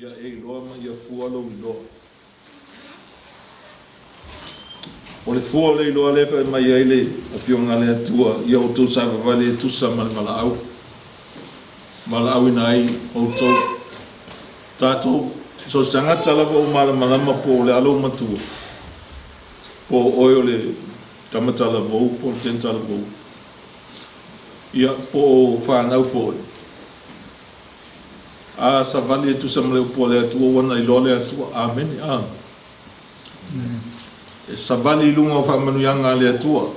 Ia e iloa ma ia fua lou iloa. O le fua o le iloa lea e fai mai ai le Afioga a le Atua, ia outou savavali e tusa ma le valaau, valaauina ai outou. Tatou, so o se tagata lava ua malamalama po o le a lou matua, po o oe o le tama talavou po o le teine talavou, ia, po o fanau foi, A savali e tusa ma le upu a le Atua ua na iloa le Atua. Amene. A. E savali i luga o faamanuiaga a le Atua.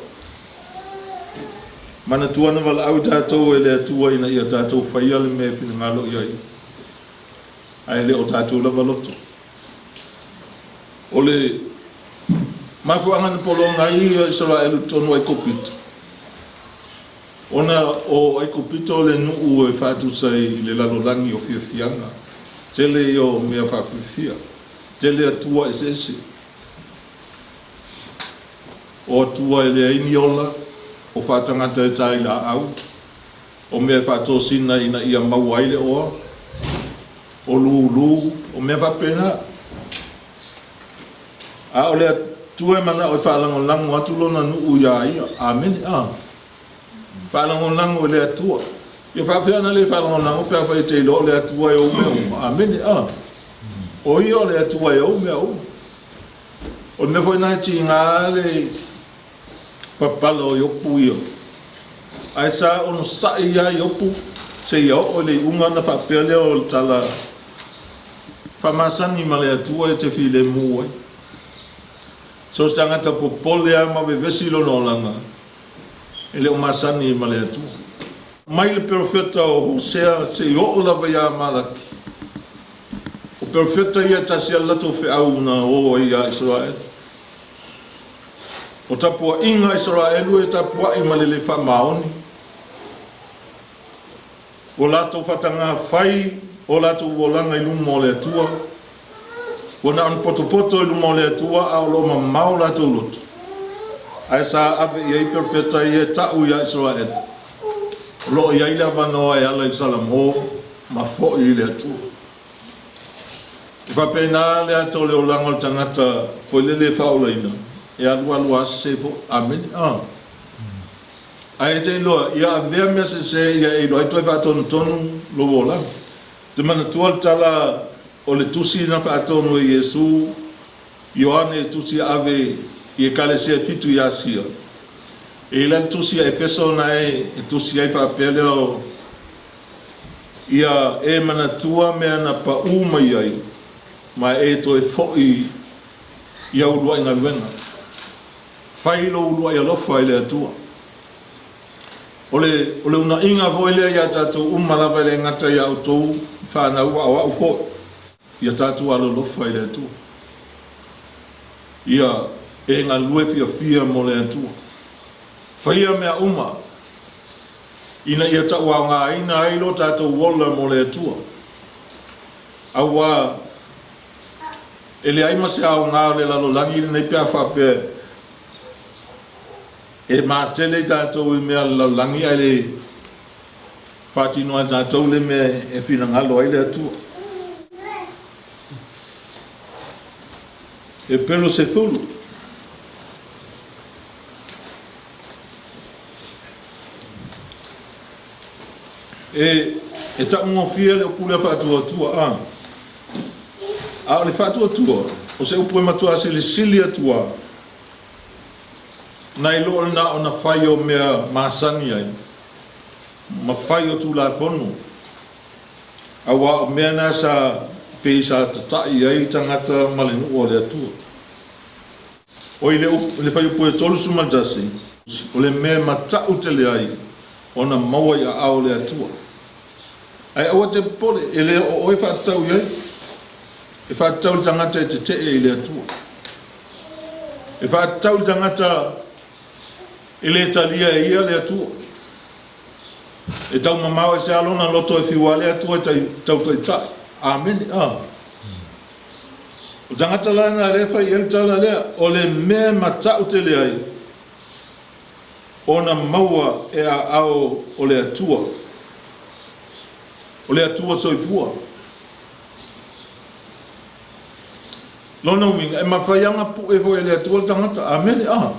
Manatua na valaau i tatou e le Atua ina ia tatou faia le mea e finagalo i ai, ae le o tatou lava loto. O le mafuaaga na pologa ai ia Isaraelu i totonu o Aikupito, Ona o Aikupito le nuu e faatusa i le lalolagi o fiafiaga, tele ia o mea faafiafia, tele atua eseese. O atua e leai ni ola, o faatagata e ta i laau, o mea e faatosina ina ia maua ai le oa, o lulu, o mea faapena. A o le Atua e manao e faalagolago atu lona nuu iā ia. Amene. A. Faalagolago i le Atua. Ia faapefea ona le faalagolago pe afai e te iloa o le Atua e ou mea uma? Amene. A. O ia o le Atua e ou mea uma. O le mea foi lena e tiga le papala o Iopu ia. Ae sa onosai ia Iopu seia oo i le iuga ona faapea lea o le tala faamasani ma le Atua e te filemu ai. So o se tagata popole lava ma vevesi lona olaga, e le o masani ma le Atua. Mai le perofeta o Hosea seia oo lava ia Malaki. O perofeta ia e tasi lava le latou feau na o ai ia Isaraelu. O tapuaiga a Isaraelu e tapuai ma le le faamaoni. Ua latou faatagā fai o latou olaga i luma o le Atua, ua na ona potopoto i luma o le Atua a o lo o mamao latou loto. Ae sa ave i ai perofeta ia e ta'u iā Isaraelu, o lo o i ai le avanoa e ala i le Salamo ma fo'i i le Atua. E faapena le ata o le olaga o le tagata foi lele e faaolaina, e alualu lava sese foi. Amene. A. Ae e te iloa, ia avea mea sese ia e iloa ai toe faatonutonu lou olaga. Ou te manatua le tala o le tusi na faatonu e Iesu, Ioane e tusi ave i Ekalesia e fitu i Asia. E i ai la le tusi a Efeso na e tusi ai faapea lea o, Ia e manatua mea na paʻū mai ai, ma e toe foʻi i au uluai galuega. Fai lou uluai alofa i le Atua. O le, o le uunaiga foi lea iā tatou uma lava e le gata iā outou fanau a o au foi, ia tatou alolofa i le Atua. Ia e galue fiafia mo le Atua. Faia mea uma ina ia tauaogaina ai lo tatou ola mo le Atua. Auā, E leai ma se aoga o le lalolagi lenei pe a faapea e matele i tatou i mea a le lalolagi ae le faatino ai tatou le mea e finagalo ai le Atua. E pelo sefulu. E, e taugofie le upu lea faatuatua, a. A o le faatuatua, o se upu e matua silisili atu a, nai lo o lena ona fai o mea masani ai, ma fai o Tulafono, auā o mea na sa pei sa tataʻi ai tagata ma le nuu o le Atua. Oi le upu, le fuaiupu e 31, o le mea e mataʻu tele ai ona maua i aao o le Atua. Ae aua te popole, e le o oe e faatatau i ai. E faatatau i le tagata e tetee i le Atua. E faatatau i le tagata e le talia e ia le Atua. E taumamao ese lava lona loto e fiu lava le Atua e tau taitai. Amene. A. O le tagata la lena lea e fai i ai le tala lea, o le mea e matau tele ai, ona maua e aao o le Atua, o le Atua soifua. Lona uiga, e mafai lava ona pue foi e le Atua le tagata. Amene. A.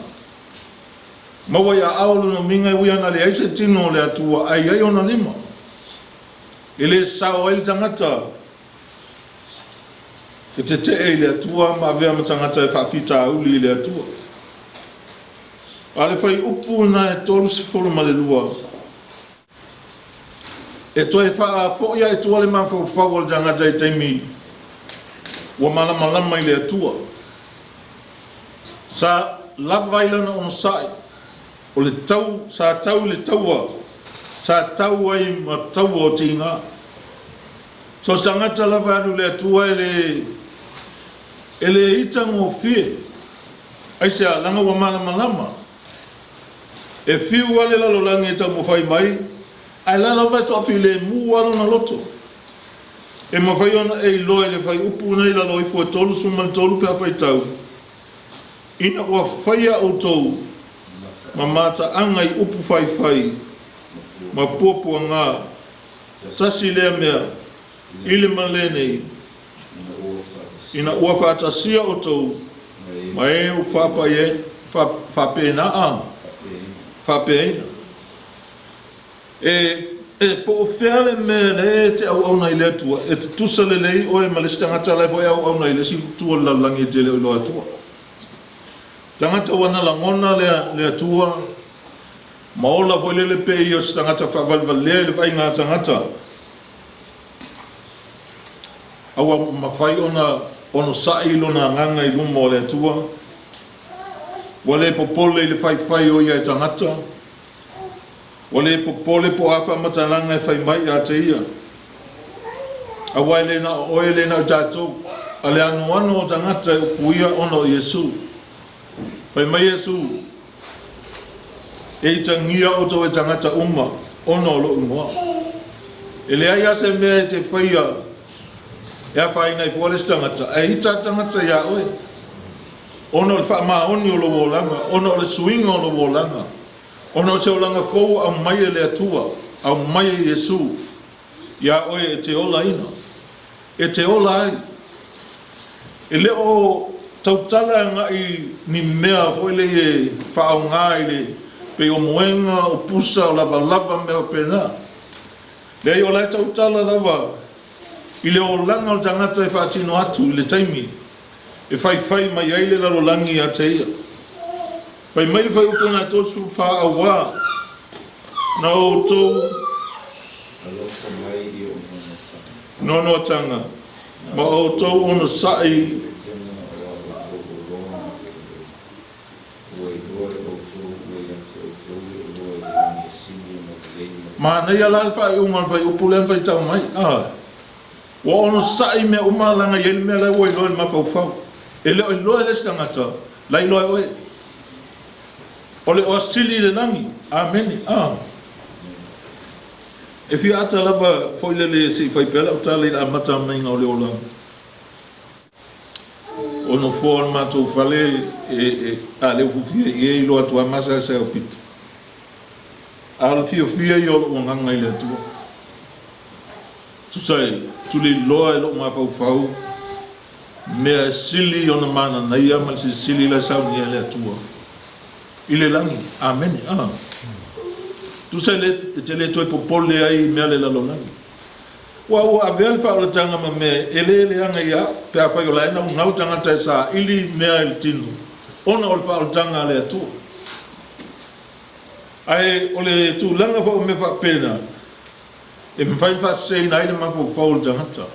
Maua i aao lona uiga e ui ana leai se tino o le Atua ae i ai ona lima. E le sao ai le tagata e tetee i le Atua ma avea ma tagata e faafitauli i le Atua. A o le fuaiupu lena e 32, e toe faafoi ae tua le mafaufau o le tagata i taimi ua malamalama i le Atua. Sa lava ai lana onosai, o le tau, sa tau i le taua, sa tau ai ma taua o tiga. So o se tagata lava e alu i le Atua e le, e le itagofie. Aisea? Leaga ua malamalama. E fiu lava le lalolagi e taumafai mai, ae la lava e toafilemu lava lona loto. E mafai ona e iloa i le fuaiupu nei i lalo ifo e 33 pe a faitau, Ina ua faia outou ma mataaga i upu faifai ma puapuaga, tasi lea mea i le male nei, ina ua faatasia outou ma e ua faapena a faapeaina. E, e po o fea le mea lea e te auauna ai i le Atua, e tutusa lelei oe ma le isi tagata la e foi e auauna i le isi itu o le lalolagi e te le o iloa Atua. Tagata ua na lagona le, le Atua, ma ola foi lele pei o se tagata faavalevalea i le vaaiga a tagata. A ua mafai ona onosai lona agaga i luma o le Atua, ua le popole i le faifai o ia e tagata, ua le popole po o a faamatalaga e fai mai ia te ia. Aua e le na o oe, e le na o tatou, a le anoano o tagata e upuia ona o Iesu. Fai mai Iesu, E itagia outou e tagata uma ona o lou igoa. E leai lava se mea e te faia e afaina ai fua le isi tagata, ae ita le tagata iā oe ona o le faamaoni o lou olaga, ona o le suiga o lou olaga, ona o se olaga fou ua aumai e le Atua, aumai e Iesu iā oe e te olaina. E te ola ai. E le o tautala agai ni mea foi lea e faaaoga i le pei o moega, o pusa, o lavalava ma mea faapena. Leai, o la e tautala lava i le olaga o le tagata e faatino atu i le taimi e faifai mai ai le lalolagi ia te ia. Fai mai le fuaiupu na 34 Auā na outou noanoatanga ma outou onosai Manaia la le faaiuga o le fuaiupu lea na faitau mai. Ua onosai mea uma leaga e i ai le mea la ua iloa i le mafaufau. E le o iloa e le isi tagata, la iloa e oe. O le oa sili i le lagi. Amene. A. E fia ata lava foi lele se i fai pea lau tala i le amata maiga o le olaga. O nofoa o le matou fale e, e, a lea ua fiafia i e iloa atu lava maseasea o pito. A o le fiafia ia o lou agaga i le Atua. Tusa e tuliloa e lou mafaufau mea e sili ona mananaia ma le silisili la e saunia e le Atua i le lagi. Amene. A. Tusa e, le, e te le toe popole ai i mea le lalolagi. Ua ua avea le faaolataga ma mea e le leaga ia au, pe afai o la e naunau tagata e saili mea i le tino, ona o le faaolataga a le Atua. Ae o le tulaga foi o mea faapena, E mafai ona faaseseina ai le mafaufau o le tagata.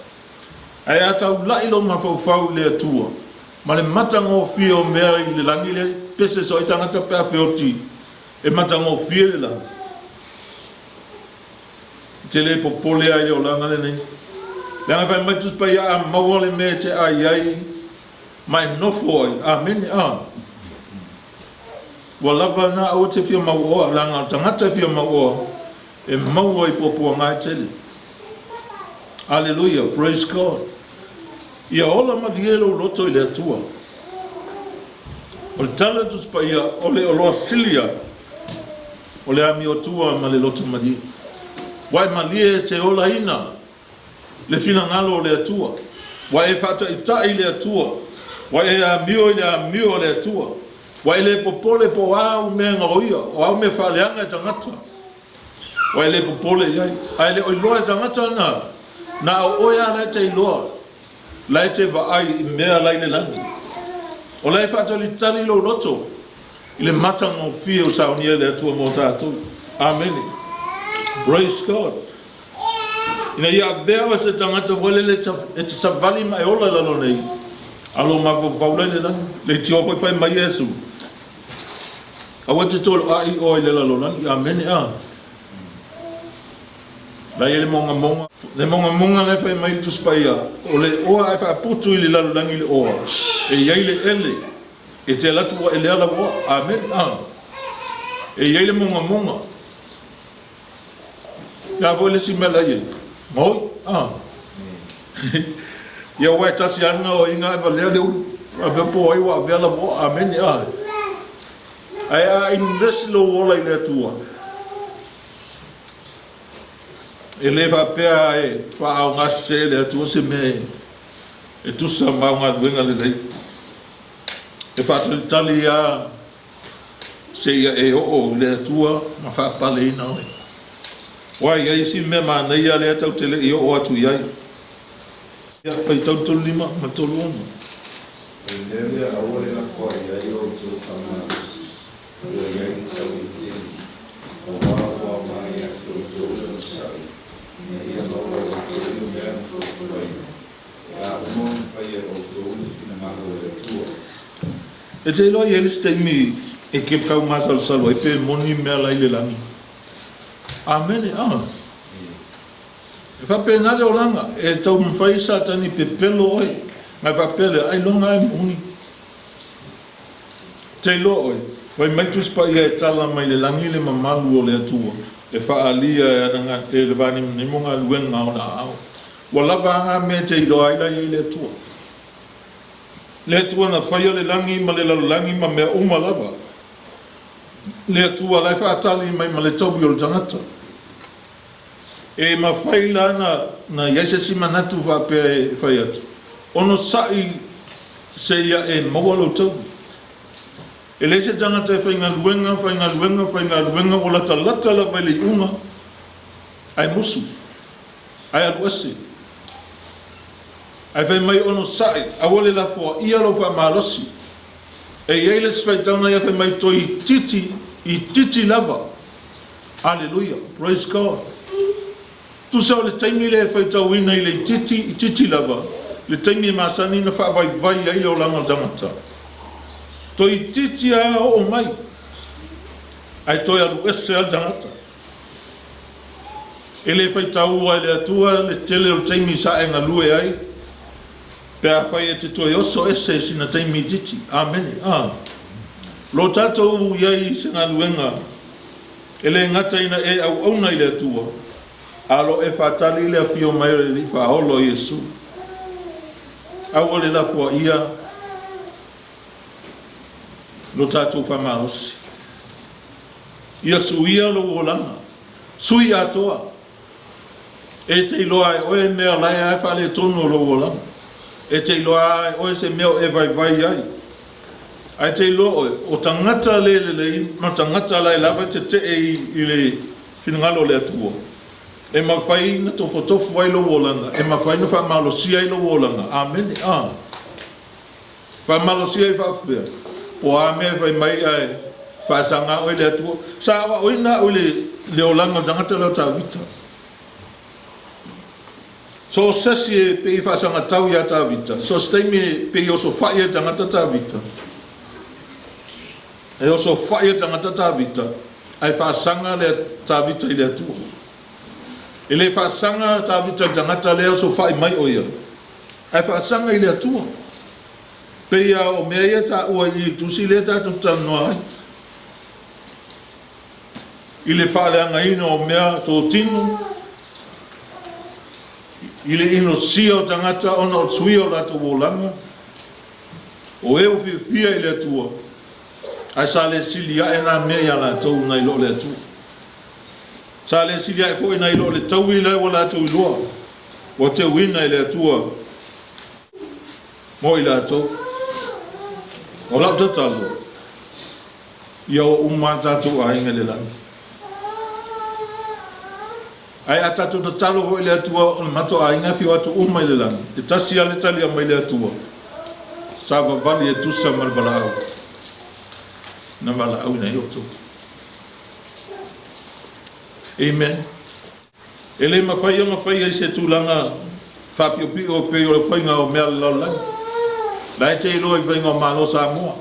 Ae a taulai lou mafaufau i le Atua ma le matagofie o mea i le lagi lea e pese soo ai tagata pe a feoti e matagofie le lagi. E te le popole ai i le olaga lenei. Leaga fai mai Tusi Paia a maua le mea e te ai ai ma e nofo ai. Amene. A. Ua lava lena aua te fia mauoa leaga o le tagata e fia mauoa E maua i puapuaga e tele. Aleluia, praise God. Ia ola malie lou loto i le Atua. O le tala Tusi Paia, o le oloa silia o le amiotua ma le loto malie. Ua e malie e te olaina le finagalo o le Atua. Ua e faataitai le Atua. Ua e amio i le amio a le Atua. Ua e le popole po o a au mea gaoia, o au mea faaleaga e tagata. Ua e le popole i ai. Ae le o iloa e tagata na, na o oe lava la e te iloa, la e te vaai i mea la i le lagi. O la e faatalitali lou loto i le matagofie ua saunia e le Atua mo tatou. Amene. Praise God. Ina ia avea oe se tagata ua lele e te savali ma e ola i lalo nei, a lou mafaufau la i le lagi. Leitioa foi fai mai Iesu, Aua e te toloai oe i le lalolagi. Amene. A. La i ai le mogamoga. Le mogamoga la e fai mai le Tusi Paia, o le oa ae faaputu i le lalolagi le oa, e i ai le ele, e te alu atu ua elea lau oa. Amene. A. E i ai le mogamoga. Le a foi le isi mea la i ai? Maoi? Ah. Ia aua e tasi lava le gaoiga ae valea le ulu. Faapea po o ai ua avea lau oa. Amene. Ah. Ae a invest lou ola i le Atua, e le faapea e faaaogasese e le Atua se mea e tusa ma au galuega lelei. E faatalitali lava seia e oo i le Atua ma faapaleina oe. Ua i ai isi mea manaia lea tatou te le i oo atu i ai. Ia, faitau 35 ma 36. O le mea lea aua le lafo ai ai outou faamalosi, ua i ai le taui tele, aua ua aoga ia te outou le onosai, ina ia maua e outou le mea na fuafuaina, pe a uma ona fai e outou le finagalo o le Atua. E te iloa i ai le isi taimi e te tau masalosalo ai pe moni mea la i le lagi. Amene. A. E faapena le olaga, e taumafai Satani pepelo oe, ma e faapea lea, ailoga lava e moni. Te iloa oe, fai mai le Tusi Paia e tala mai le lagi le mamalu o le Atua, e faaalia e ana e le vanimonimo galuega a ona aao. Ua lava a na mea e te iloa ai la i ai le Atua. Le Atua na faia le lagi ma le lalolagi ma mea uma lava. Le Atua la e faatali mai ma le taui o le tagata. E mafai la na, na i ai se isi manatu faapea e fai atu, Onosai seia e maua lou taui. E leai se tagata e faigaluega, faigaluega, faigaluega ua latalata lava i le iuga, ae musu. Ae alu ese. Ae fai mai onosai, aua le lafoaia lou faamalosi. E i ai le isi faitauga ia fai mai toeitiiti itiiti lava. Aleluia. Praise God. Tusa o le taimi lea e faitauina i le itiiti itiiti lava, le taimi e masani ona faavaivai ai le olaga o le tagata. Toeitiiti lava oo mai, ae toe alu ese lava le tagata. E le faitaua e le Atua le tele o le taimi sa e galue ai, pe afai e te toe oso ese i sina taimi itiiti. Amene. A. Lo tatou i ai i se galuega, e le gata ina e auauna i le Atua, a lo e faatali i le afio mai o le Alii Faaola o Iesu. Aua le lafoaia lo tatou faamalosi. Ia suia lou olaga. Sui atoa. E te iloa e oe mea la e faaletonu o lou olaga. E te iloa e oe se mea o e vaivai ai. Ae te iloa oe, o tagata le lelei ma tagata la e lava e tetee i le finagalo o le Atua. E mafai na tofotofu ai lou olaga, e mafai na faamalosia ai lou olaga. Amene. A. Faamalosia ai faapea, po o a mea e fai mai ae faasaga oe le Atua. Sa aoaoina au i le, le olaga o le tagata lea o Tavita. So o se isi e pei e faasagatau iā Tavita, so o se taimi e pei e osofai ai le tagata Tavita, e osofai e le tagata Tavita, ae faasaga le Tavita i le Atua. E le faasaga Tavita i le tagata lea e osofai mai o ia, Ae faasaga i le Atua. Pei lava o mea ia e taua i i le tusi lea tatou te talanoa ai, i le faaleagaina o mea totino, i le inosia o tagata ona o le suia o latou olaga, o e ua fiafia i le Atua, ae sa le sili ae na mea ia latou nai lo le Atua. Sa le sili ae foi nai lo le taui la ua latou iloa. Ua teuina e le Atua mo i latou. O lau tatalo, ia o uma a tatou aiga i le lagi. Ae a tatou tatalo foi i le Atua o le matou aiga e afio atu uma i le lagi, e tasi lava le tali aumai le Atua, savavali e tusa ma le valaau na valaauina ai outou. Amen. E le mafai ona faia i se tulaga faapiopio e pei o le faiga o mea a le lalolagi. La e te iloa i faiga o Malo Samoa.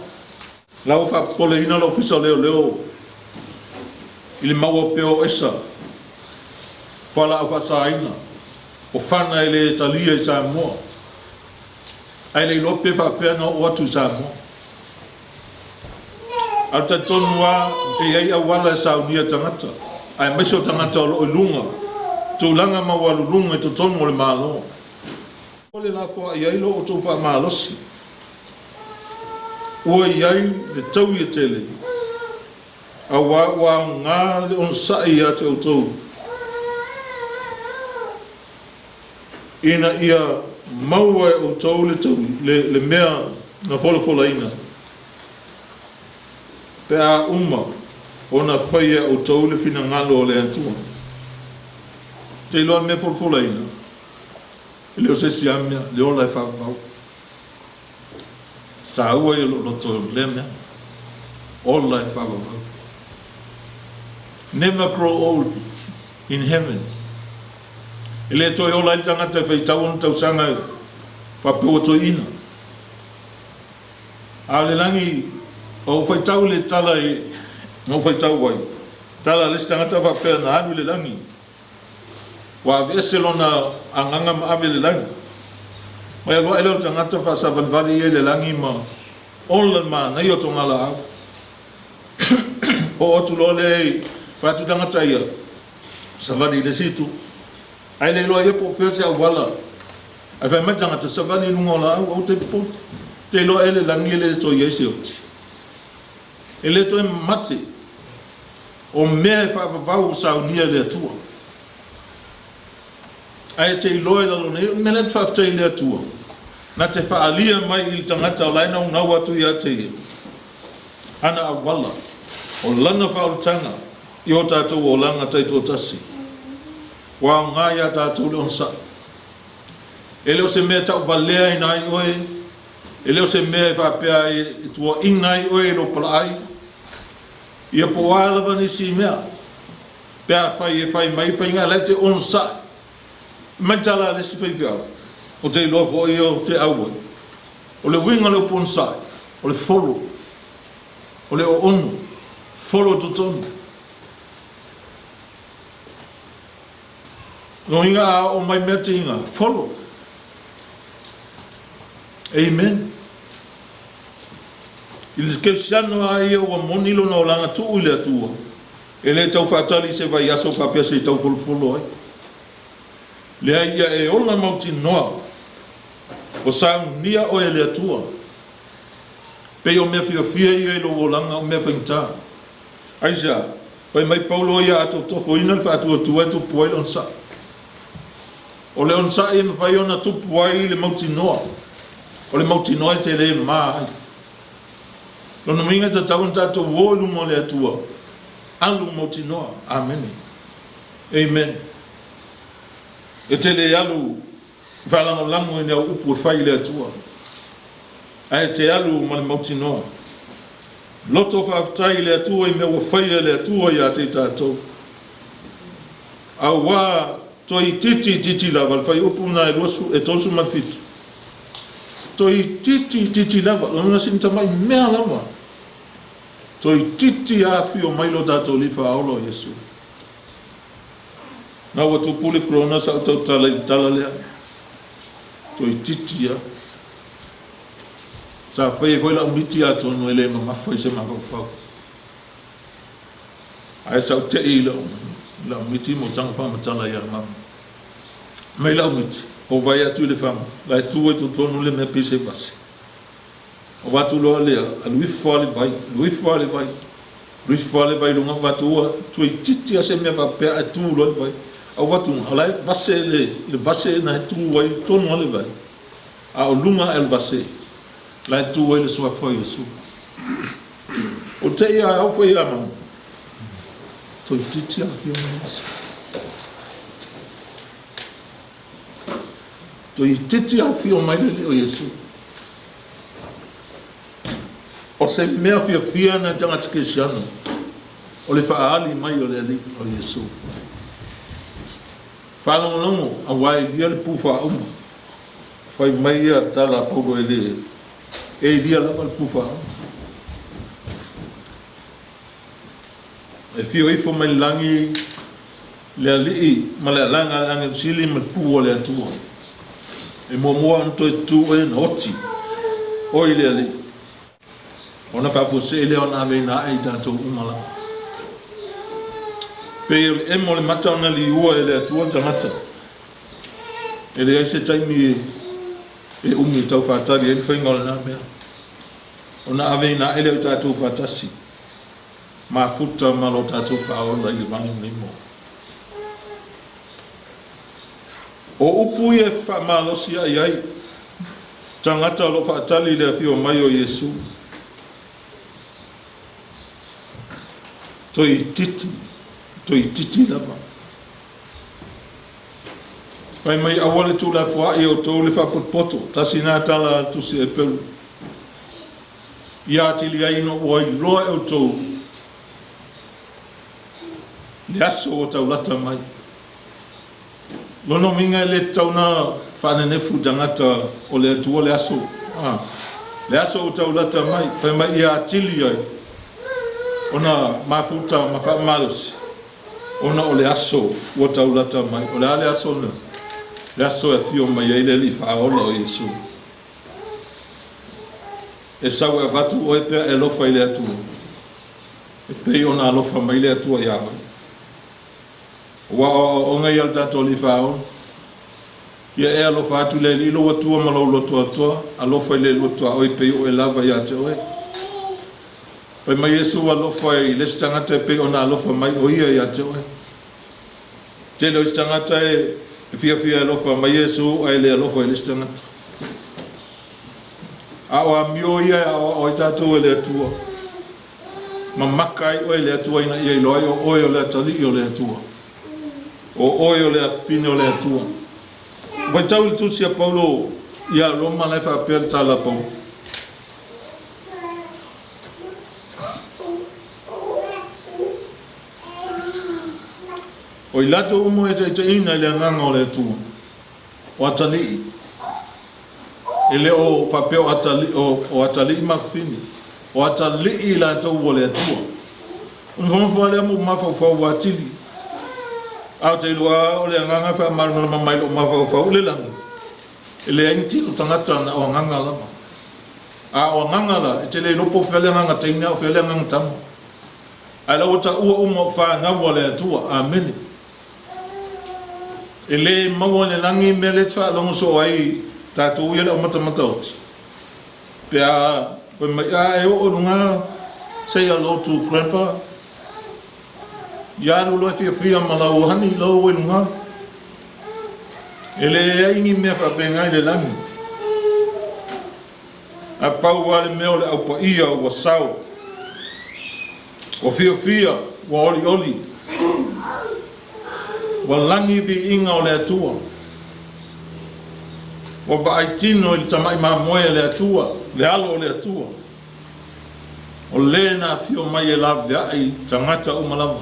La ua faapopoleina le Ofisa o Leoleo i le maua pea o aisa, fualaau faasaina, o fana e le talia i Samoa, ae le iloa pe faafefea ona oo atu i Samoa. Ae ou te talitonu lava e i ai auala e saunia tagata, aemaise o tagata o lo o i luga, tulaga maualuluga i totonu o le Malo. Ua le lafoai ai lo outou faamalosi, ua i ai le taui e tele, auā ua aoga le onosai ia te outou, ina ia maua e outou le taui, le mea na folafolaina, pe a uma ona fai e outou le finagalo o le Atua. Te iloa le mea folafolaina, e le o se isi lava mea, le ola e faavavau. Taua ia lou loto i lea mea. Ola e faavavau. Never grow old in heaven. E le toe ola ai le tagata e faitau ona tausaga e faapea ua toeaina. A o le lagi, ua ou faitau i le tala i, na ou faitau ai, tala a le isi tagata faapea na alu i le lagi. Ua aveese lona agaga ma ave i le lagi. Mai alu ae lea o le tagata faasavalivali ia i le lagi ma ola le manaia o togalaau. Oo atu loa lea i fai atu tagata ia, savali i le isi itu. Ae le iloa ia po o fea se auala. Ae fai mai le tagata, savali i luga o laau, aua te popole. Te iloa ea le lagi e le toe i ai se oti. E le toe mate. O mea e faavavau ua saunia e le Atua. Ae te iloa i lalo nei, o le mea lea e te faafetai i le Atua, na te faaalia mai i le tagata o la e naunau atu ia te ia, ana auala, o lana faaolataga i o tatou olaga taitoatasi. Ua aoga iā tatou le onosai. E le o se mea e tauvaleaina ai oe, e le o se mea e faapea ai e tuuaina ai oe i lou palaai, Ia po o a lava nisi mea, pe afai e fai mai faiga la e te onosai mai le tala a le isi faifeau, ou te iloa foi ou te auai. O le uiga o le upu onosai, o le folo, o le oonu, folo i totonu. Lona uiga a oo mai mea tiga, folo. Amen. I le kerisiano lava ia ua moni lona olaga tuu i le Atua, e le tau faatali i se vaiaso faapea se i tau folofolo ai. Leai, ia e ola mautinoa, ua saunia oe e le Atua. Pei o mea fiafia ia i lou olaga o mea faigata. Aisea? Fai mai Paulo ia a tofotofoina le faatuatua e tupu ai le onosai. O le onosai e mafai ona tupu ai le mautinoa. O le mautinoa e tele ma ai. Lona uiga e tatau ona tatou o i luma o le Atua, alu mautinoa. Amene. Amen. E te le alu faalagolago i ni au upu e fai i le Atua, ae e te alu ma le mautinoa. Loto faafetai i le Atua i mea ua faia e le Atua ia te i tatou. Auā toeitiiti itiiti lava, le fuaiupu lena e 20, e 37. Toeitiiti itiiti lava, lona sina tamai mea lava. Toeitiiti afio mai lo tatou Alii Faaola o Iesu. Na ua tupu le Corona sa ou tautala i le tala lea. Toeitiiti lava. Sa fai ai foi lau miti atonu e le mamafa i se mafaufau. Ae sa ou tei i lau, lau miti mo taga faamatala ia mama. Mai lau miti, o vai atu i le faga, la e tu ai totonu le mea pei se vase. O vatu loa lea, alu ifo lava le vai, alu ifo lava le vai, alu ifo lava le vai i luga, vatu ua toeitiiti lava se mea faapea ae tu loa le vai. Au vatu, o la e vase le, le vase na e tu ai tonu lava le vai, a o luga ae o le vase, la e tu ai le suafa o Iesu. O te ia au fai ia mama. Toeitiiti afio mai Iesu. Toeitiiti afio mai le Alii o Iesu. O se mea fiafia na tagata kerisiano o le faaali mai o le Alii o Iesu. Faalogologo aua e ilia le pu faauma. Fai mai ia tala a Paulo e le e ilia lava le pu faauma. E fio ifo mai le lagi le Alii ma le alaga a le agelu sili ma le pu a le Atua. E muamua ona toe tu oe na oti oe i le Alii. Ona faafuasei lea ona aveina ae i tatou uma lava. Pei o le emo o le mata ona liua e le Atua le tagata. E leai se taimi e umi e tau faatali ai le faiga o lena mea. Ona aveina ae lea o i tatou faatasi. Mafuta ma lo tatou faaola i le vanimonimo. O upu ia e faamalosia'i ai tagata o lo o faatali i le afio mai o Iesu. Toeitiiti, toeitiiti lava. Fai mai aua le tuulafoa'i e outou le faapotopoto, tasi na tala a le Tusi Eperu. Ia atili ai ina ua iloa e outou le aso ua taulata mai. Lona uiga e le tatau ona faanenefu i tagata o le Atua le aso, a, le aso ua taulata mai, fai mai ia atili ai ona mafuta ma faamalosi ona o le aso ua taulata mai. O le a le aso lena? Le aso e afio mai ai le Alii Faaola o Iesu. E sau e avatu oe pea e alofa i le Atua, e pei ona alofa mai le Atua iā oe. Aua o aoaoga ia a le tatou Alii Faaola, Ia e alofa atu i le Alii lou Atua ma lou loto atoa, alofa i le loto a oe pei o oe lava ia te oe. Fai mai Iesu alofa i le isi tagata e pei ona alofa mai o ia ia te oe. Tele o isi tagata e fiafia e alofa mai Iesu ae le alofa i le isi tagata. A o amio ia e aoao ai tatou e le Atua. Mamaka ai oe i le Atua ina ia iloa ai o oe o le atalii o le Atua. O oe o le afafine o le Atua. Faitau i le tusi a Paulo ia Roma la e faapea le tala a Paulo. O i latou uma e taitaiina i le agaga o le Atua, o atalii, e le o faapea o atalii, o, o atalii ma fafine, o atalii i latou o le Atua. O nofonofo lava lea ma ou mafaufau atili, a ou te iloa o le agaga e faamalamalama mai lou mafaufau i le lagi, e leai ni tino tagata na o agaga lava. A o agaga la, e te le iloa po o fea le agaga teine a o fea le agaga tama. Ae la ua taua uma o fanau a le Atua. Amene. E le maua i le lagi mea lea e te faalogo soo ai tatou ia le aumatamata oti. Pe a fai mai, a e oo i luga, say hello to grandpa. Ia alu loa e fiafia ma lau honey lau i luga. E leai ni mea faapena i le lagi. A pau lava le mea o le Au Paia ua sao, ua fiafia, ua olioli, ua lagi viiga o le Atua, ua vaai tino i le tamai mamoe a le Atua, le alo o le Atua, o le na afio mai e laveai tagata uma lava,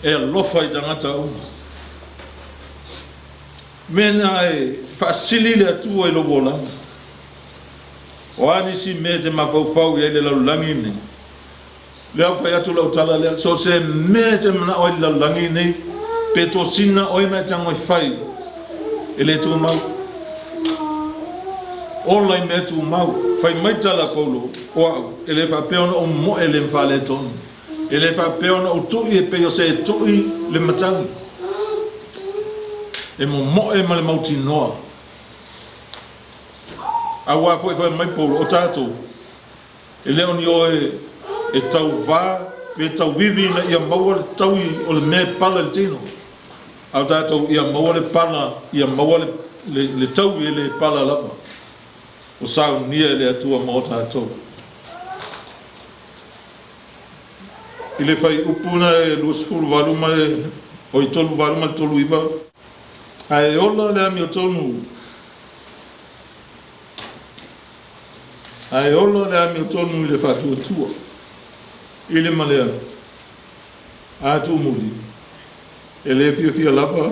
e alofa i tagata uma. Mea na e faasili le Atua i lou olaga. O a nisi mea e te mafaufau i ai i le lalolagi lenei? Lea ua fai atu lau tala lea, so o se mea e te manao ai i le lalolagi lenei, pe tosina oe ma e tago e fai, e le tumau. Ola i mea tumau. Fai mai tala a Paulo, o au, e le faapea ona ou moe le ma faaletonu. E le faapea ona ou tui e pei o se e tui le matagi, e momoe ma le mautinoa. Aua foi fai mai Paulo, o tatou, e le o ni oe e tauvā pe tauivi ina ia maua le taui o le mea e pala i le tino, a o tatou ia maua le pala, ia maua le, le, le taui e le pala lava, o saunia e le Atua mo tatou. I le fuaiupu na e 28 ma le, oi, 38 ma le 39, Ae ola le amiotonu, ae ola le amiotonu i le faatuatua, i le malea, a tuumuli, e le fiafia lava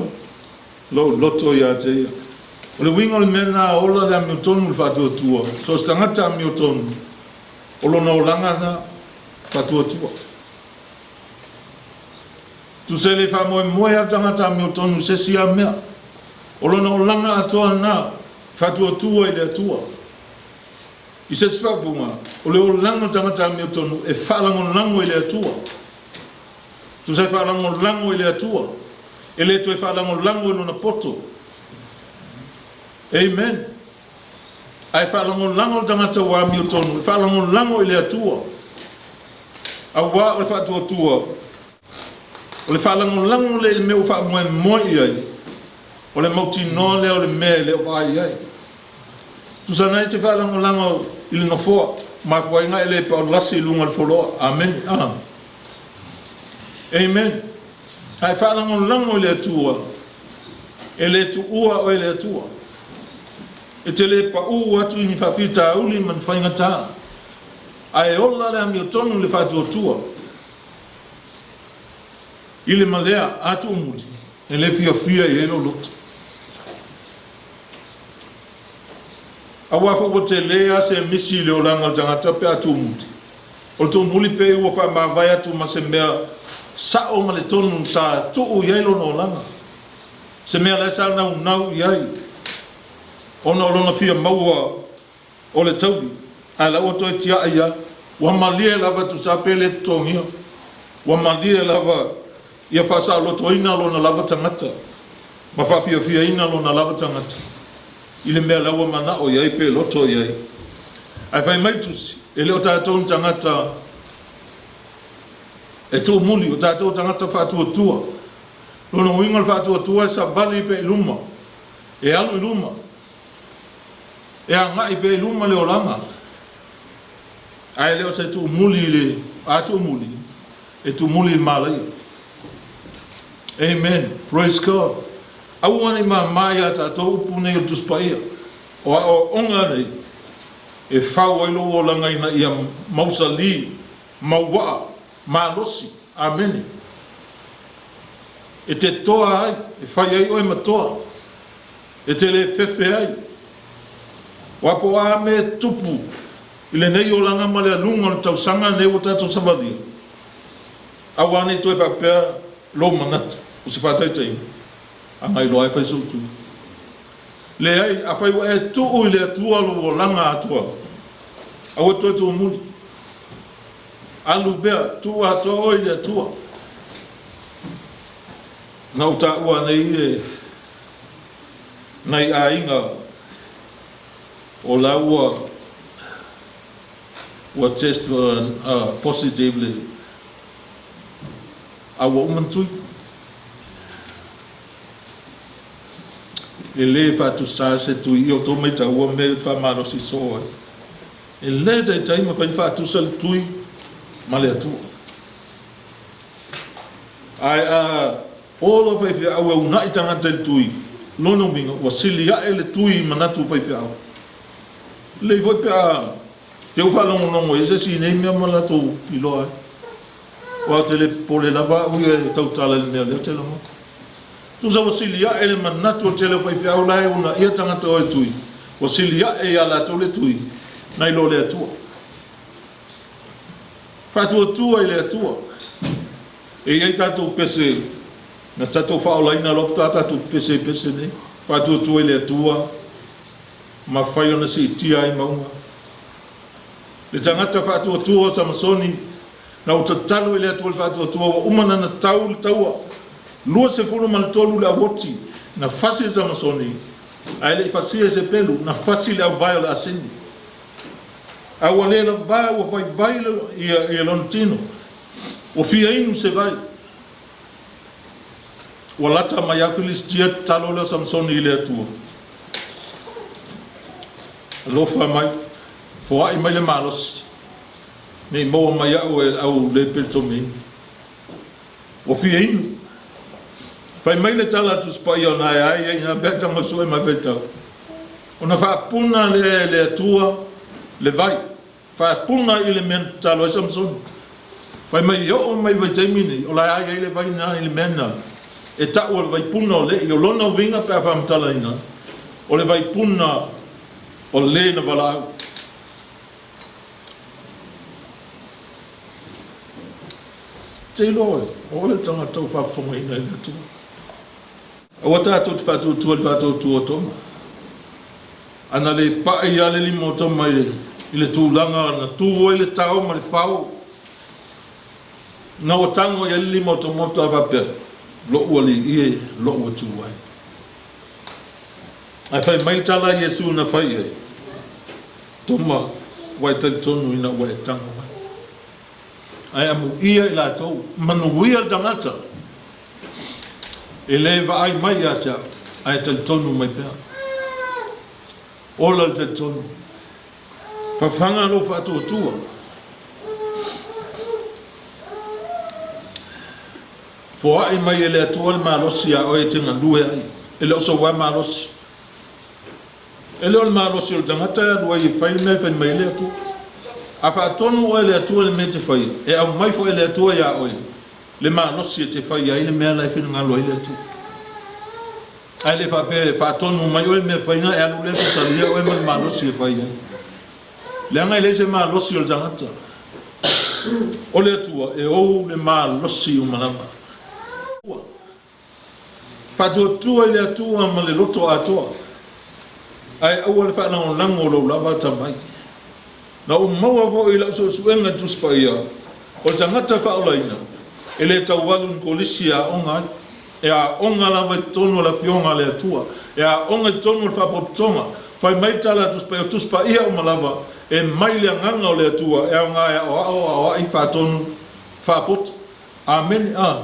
lou loto ia te ia. O le uiga o le mea lena, ola le amiotonu i le faatuatua, so o se tagata amiotonu, o lona olaga lena, faatuatua. Tusa e le faamoemoe lava le tagata amiotonu i se isi lava mea. O lona olaga atoa lena, faatuatua i le Atua. I se isi faaupuga, o le olaga o le tagata amiotonu e faalagolago i le Atua. Tusa e faalagolago i le Atua, e le toe faalagolago i lona poto. Amen. Ae faalagolago le tagata ua amiotonu, e faalagolago i le Atua. Auā o le faatuatua, o le faalagolago lea i le mea ua faamoemoe i ai, o le mautinoa lea o le mea e le o vaai i ai. Tusa na e te faalagolago i le nofoa, mafuaiga e le paulasi i luga o le foloa. Amene. Ah. Amen. Ae faalagolago i le Atua, e le tuua oe e le Atua. E te le paū atu i ni faafitauli ma ni faigatā, ae ola le amiotonu i le faatuatua. I le malea a tuumuli, e le fiafia i ai lou loto. Aua foi ua tele lava se misi i le olaga o le tagata pe a tuumuli. O le tuumuli pei ua faamavae atu ma se mea sao ma le tonu sa tuu i ai lona olaga. Se mea la e sa naunau i ai ona o lona fia maua o le tauli, ae la ua toe tiai ai. Ua malie lava tusa pe le totogia. Ua malie lava ia faasaolotoina lona lava tagata ma faafiafiaina lona lava tagata i le mea la ua manao i ai pe loto i ai. Ae fai mai Tusi, e le o tatou ni tagata e tuumuli, o tatou o tagata faatuatua. Lona uiga o le faatuatua e savali pea i luma, e alu i luma, e agai pea i luma le olaga, ae le o se tuumuli i le, a tuumuli, e tuumuli i le malaia. Amen. Praise God. Aua ne i māmā iā tatou upu nei o le Tusi Paia. O aoaoga nei e fau ai lou olaga ina ia mausalī, mauaa, malosi. Amene. E te toa ai, e fai ai oe ma toa. E te le fefe ai. Aua po o a mea e tupu i lenei olaga ma le aluga o le tausaga lenei ua tatou savalia, aua ne i toe faapea lou manatu, o se faataitaiga, a na iloa ai fai sou tui. Leai, afai ua e tuu i le Atua lou olaga atoa, aua e toe tumuli. Alu pea, tuu atoa oe i le Atua. Na ou taua nei e nai aiga o la ua ua test positive le a ua uma ona tui. E le faatusa se tui i o tou maitaua mea e faamalosi soo ai. E le taitai mafai ona faatusa le tui ma le Atua. Ae a o lou faifeau e una'i tagata i le tui, lona uiga ua sili a'e le tui i manatu o faifeau. Lelei foi pe a te u faalogologo i ai se isi i nei mea ma latou iloa ai. Aua ou te le popole lava au ia e tautala i le mea lea ou te lagona. Tusa ua sili a'e le manatu o le tele o faifeau la e unaia tagata o e tui, ua sili a'e iā latou le tui nai lo le Atua. Faatuatua i le Atua. E i ai tatou pese na tatou faaolaina loa faatoa tatou pepese i pese nei. Faatuatua i le Atua ma fai ona siitia ai mauga. Le tagata faatuatua o Samasoni, na ua tatalo i le Atua i le faatuatua, ua uma ona tau le taua, 23 le auoti na fasi e Samasoni, ae le i fasia e se pelu, na fasi le auvae o le asini. A ua le lava ua vaivai ia lona tino, ua fia inu se vai. Ua lata mai a Filistia, tatalo lea o Samasoni i le Atua. Alofa mai, foai mai le malosi, ne i maua mai au e le au le peletomiina. Ua fia inu. Fai mai le tala a Tusi Paia ona e ai ai ina pea tago sue mai faitau. Ona faapuna lea e le Atua le vai. Faapuna i le mea na tatalo ai Samusoni. Fai mai e oo mai vaitaimi nei, o la e ai ai le vai na i le mea na e ta'u o le vaipuna o Le'i. O lona uiga pe a faamatalaina, o le vaipuna o le na valaau. Te iloa oe, o oe le tagata ua faafofogaina e le Atua. Aua tatou te faatuatua i le faatuatua o Toma. A na le pa'i lava le lima o Toma i le tulaga na tu ai le tao ma le fao, na ua tago i ai le lima o Toma faatoa faapea, Lo'u Alii e, lo'u Atua e. Ae fai mai le tala a Iesu na fai i ai, Toma, ua e talitonu ina ua e tago mai. Ae amuia i latou, manuia le tagata e le vaai mai ia te au, ae talitonu mai pea. Ola le talitonu. Fafaga lou faatuatua. Foai mai e le Atua le malosi ia oe e te galue ai. E le o sou lava malosi. E le o le malosi o le tagata e alu ai e fai le mea e fai mai ai le Atua. A faatonu oe e le Atua i le mea e te faia, e aumai foi e le Atua iā oe le malosi e te faia ai le mea la e finagalo ai le Atua. Ae le faapea e faatonu mai oe le mea e fai ona e alu lea talia oe ma le malosi e fai ai. Leaga e leai se malosi o le tagata. O le Atua e ou le malosi uma lava. Faatuatua i le Atua ma le loto atoa, ae aua le faalagolago o lou lava atamai. Na ou maua foi i lau suesuega i le Tusi Paia, o le tagata faaolaina, e le tau alu i ni kolisi e aoga ai. E aoga lava i totonu o le Afioga a le Atua, e aoga i totonu o le Faapotopotoga. Fai mai le tala a le Tusi Paia, o Tusi Paia uma lava e mai le Agaga o le Atua, e aoga e aoao, aoai, faatonu, faapoto. Amene. A.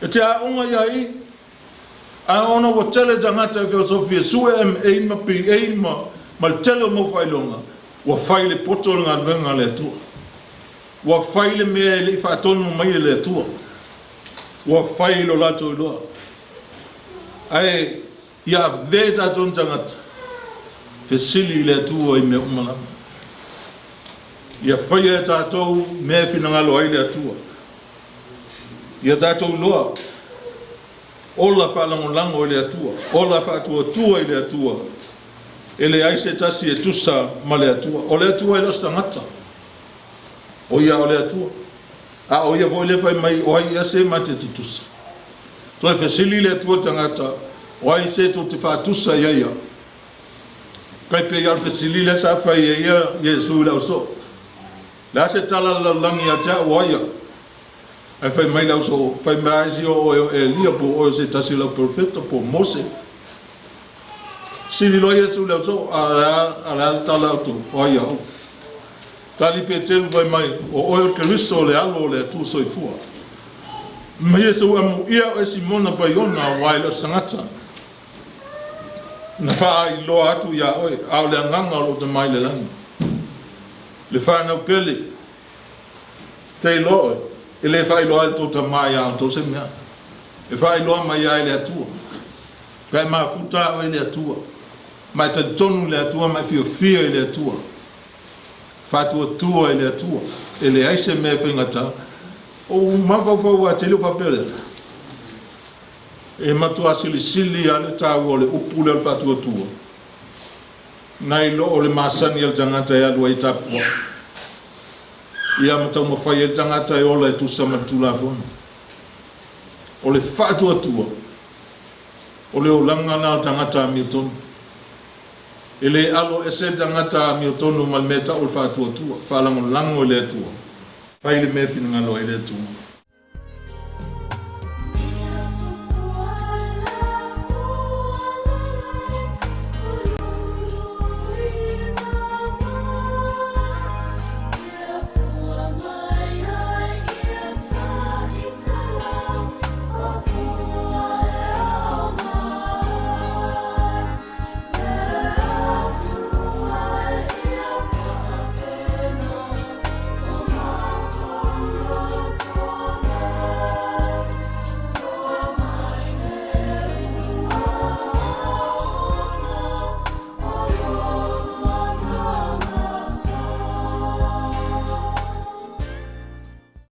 E te aoga ia i, a ona ua tele tagata e feosofi e sue MA ma PA ma, ma le tele o mau faailoga, ua fai le poto o le galuega a le Atua. Ua fai le mea e le i faatonu mai e le Atua. Ua fai lo latou iloa. Ae ia ave tatou ni tagata, fesili i le Atua i mea uma lava. Ia faia e tatou mea e finagalo ai le Atua. Ia tatou iloa, ola faalagolago i le Atua, ola faatuatua i le Atua, e leai se tasi e tusa ma le Atua. O le Atua e le o se tagata, o ia o le Atua. A o ia foi lea fai mai, o ai ea se ma te tutusa? Toe fesili le Atua i le tagata, o ai se tou te faatusa i ai au? Kai pei o le fesili lea sa fai e ia Iesu i le ausoo. Le a se tala a le lalolagi ia te au, o ai au? Ae fai mai le ausoo, Fai mai lava isi o oe o Elia, po o oe o se tasi o le auperofeta, po o Mose. Fesili loa Iesu i le ausoo, A o le a, a le a le tala a outou, o ai au? Tali Peteru fai mai, O oe o le Keriso, o le Alo o le Atua soifua. Ma Iesu, Amuia oe Simona Paiona, aua e le o se tagata na faailoa atu iā oe, a o le agaga o lou Tama i le lagi. Le fanau pele, te iloa oe, e le faailoa ai le tou tama iā outou se mea. E faailoa mai lava e le Atua. Pe a e mafuta oe i le Atua, ma e talitonu i le Atua ma e fiafia i le Atua, faatuatua i le Atua, e leai se mea e faigata. Ou mafaufau lava tele o faapea lea. E matua silisili lava le taua o le upu lea o le faatuatua, nai lo o le masani a le tagata e alu ai e tapuai, ia ma taumafai ai le tagata e ola e tusa ma le Tulafono. O le faatuatua, o le olaga lena o le tagata amiotonu. E le alo ese le tagata amiotonu ma le mea e tau o le faatuatua, faalagolago i le Atua. Fai le mea e finagalo ai le Atua.